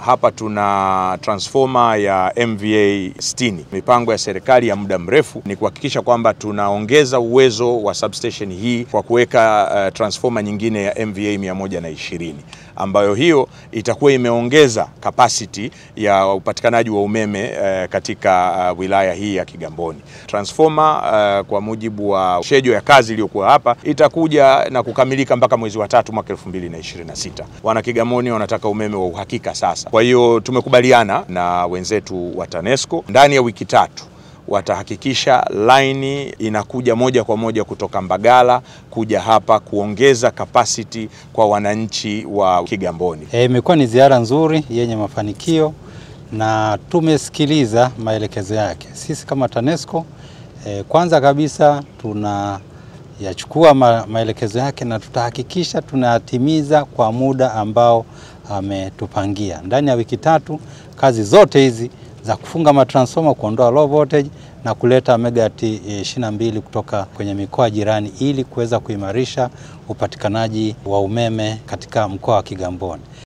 Hapa tuna transformer ya MVA 60. Mipango ya serikali ya muda mrefu ni kuhakikisha kwamba tunaongeza uwezo wa substation hii kwa kuweka transformer nyingine ya MVA 120, ambayo hiyo itakuwa imeongeza capacity ya upatikanaji wa umeme katika wilaya hii ya Kigamboni. Transformer kwa mujibu wa schedule ya kazi iliyokuwa hapa itakuja na kukamilika mpaka mwezi wa 3 mwaka 2026. Wana Kigamboni wanataka umeme wa uhakika sasa. Kwa hiyo tumekubaliana na wenzetu wa TANESCO ndani ya wiki 3 watahakikisha laini inakuja moja kwa moja kutoka Mbagala kuja hapa kuongeza capacity kwa wananchi wa Kigamboni. Imekuwa ni ziara nzuri yenye mafanikio na tumesikiliza maelekezo yake. Sisi kama TANESCO kwanza kabisa tunayachukua maelekezo yake na tutahakikisha tunatimiza kwa muda ambao ametupangia. Ndani ya wiki 3 kazi zote hizi za kufunga matransformer, kuondoa low voltage na kuleta megawati 22 kutoka kwenye mikoa jirani ili kuweza kuimarisha upatikanaji wa umeme katika mkoa wa Kigamboni.